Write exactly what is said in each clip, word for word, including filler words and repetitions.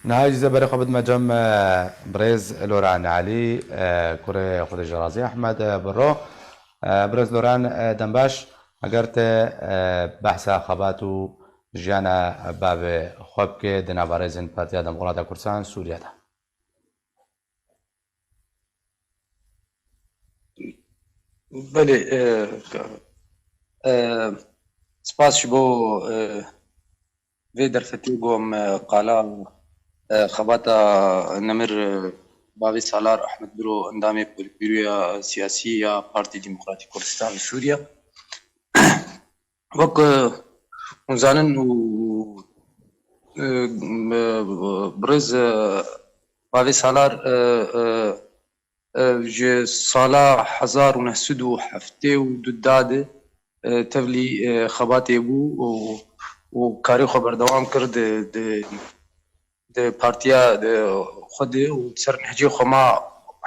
Niha jî zê berê xwe bidime cem, e, birêz Loran Elî, e, kurê Xwedê ji razî Ehmed, e, Biro. E, birêz Loran, e, dembaş, eger te, e, behsa xebat û jiyana bavê xwe bike di nava rêzên Partiya Demokrata Kurdistan Sûriye de. Belê, e, e, spas ji bo, e, vê derfetê ku em, e, qala, e, xebata nemir, e, bavê Salar Ahmed Biro, endamê Polîtbîroya Siyasî ya Partî Demokratîk Kurdistan li Sûriye. Wek, e, hûn zanin û, e, e, birêz, e, bavê Salar, e, e, e, ji sala hezar û neh sed û heftê û du de, e, tevlî, e, xebatê bû û, û karê xwe berdewam kir di, di, di partiya, di xwe de û ser nehcê xwe ma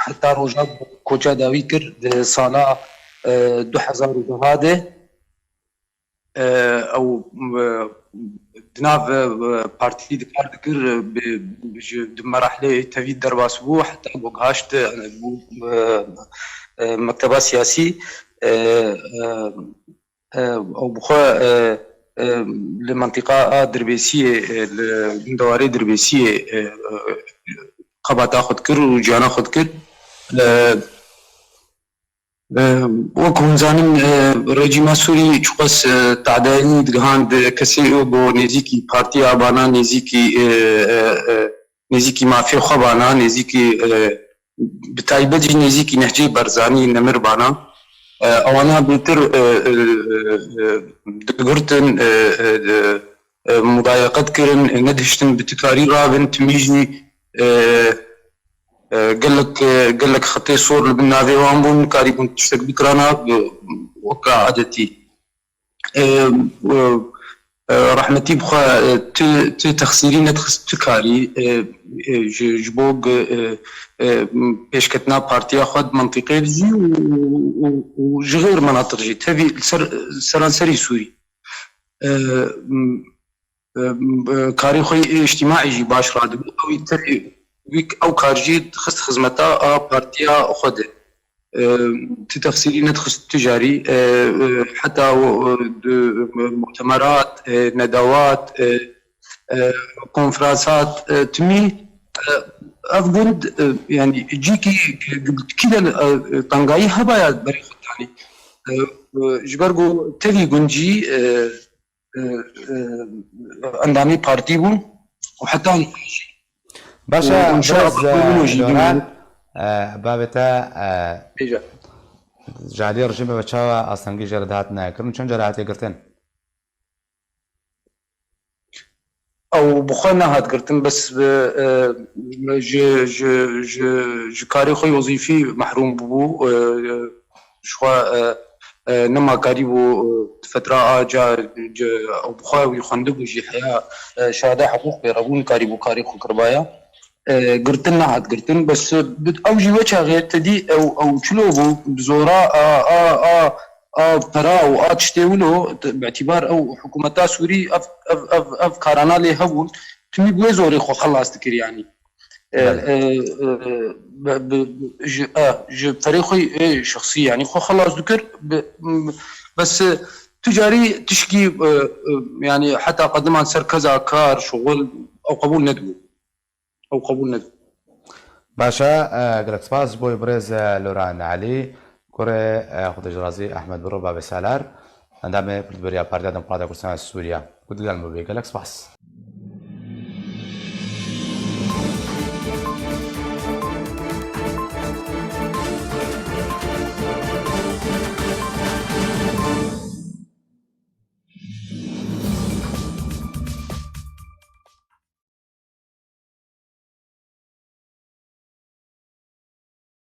heta roja koça dawî kir di sala, e, du hezar û deh de. E, ew, e, di nav, e, partî di kar dikir, e, bi, bi, ji, di merahlê tevî derbas bû, heta ku gihaşt, e, bû, e, e, mekteba siyasî, e, e, e, ew bi xwe, e, e, li mentiqa a Dirbêsiyê, e, li gundewarê Dirbêsiyê, e, e, xebata xwe dikir û jiyana xwe dikir. E, E, wek hûn zanin, e, rejîma Sûrî çiqas, e, tadayî digihand kesê û bo nêzîkî partiya bana, nêzîkî, e, e, e, nêzîkî mafê xwe bana, nêzîkî, e, bi taybet jî nêzîkî Nehcê Barzanî nemir bana. E, ewana bêtir, e, e, e, e, digirtin, e, e, e, e, mudayeqet kirin, e, nedihiştin bi tikarî rabin, timî jî, e, e, gelek, e, gelek xetê sor li bin navê wan bûn, nikarîbûn tiştek bikirana, e, weka adetî. E, e, e, rehmetî bixwe, e, tu, tu texsîrî nedixist tu karî, e, e, ji, ji bo, e, e, pêşketina partiya xwe di mentiqê de jî û, û, û, û ji xêr menatiq jî, tevî li ser, seranserî Sûrî. E, m, e, m, e, karê xwe yê îctîmaî jî baş radibû. Ew yî terê wî, ew kar jî dixist xizmeta a partiya xwe de. E, tu texsîrî nedixist tu jarî, e, e, heta o, e, di, e, muhtemerat, e, nedawat, e, e, konferansat, e, timî, e, ev gund, e, yanî cîkî kî de, e, tengayî hebaya berê xwe danî. E, e, ji ber ku tevî gund jî, e, e, e, endamê partî bû û heta niha jî. Baş e, û, û şerefa birêz, xwe min û jî Loran, bînin. E, bavê te, e, Bêje. Ji aliyê rejîmê ve çawa astengî jê re dihatine kirin? Çend cara hatiye girtin? Ew bi xwe nehat girtin, bes, e, e, ji, ji, ji, ji karê xwe yozîfî mehrûm bûbû. E, e, ji xwe, e, e, nema karîbû, e, di fetra a ca, ca, ew bi xwe wî xwendibû jî heya, e, şahada hiqûq pê re bû, nikarîbû karê xwe kiribaya. E, girtin nehat girtin, bes, e, bi, ew jî wê çaxê te dî ew, ew çilo bû, bi zora a, a, a, a pera û a tiştê wilo, te, bi îtîbar ew hikûmeta Sûrî ev, ev, ev, ev karana lê hebûn, timî bi wê zorê xwe xelas dikir, yanî. E, Belê. e, e, be, be, ji, e, ji perê xwe, e, şexsî, yanî xwe xelas dikir, be, m, bes, e, tu carî tişkî, e, e, yanî heta qediman ser keza kar, şuxul, ew qebûl nedibû. Ew qebûl nedibû. Baş e, e, gelek spas ji bo birêz, e, Loran Elî, kurê, e, Xwedê ji razî Ehmed Biro, bavê Salar, endamê Polîtbûroya Partiya Demokrata Kurdistan Sûriye. Ku digel me bê, gelek spas.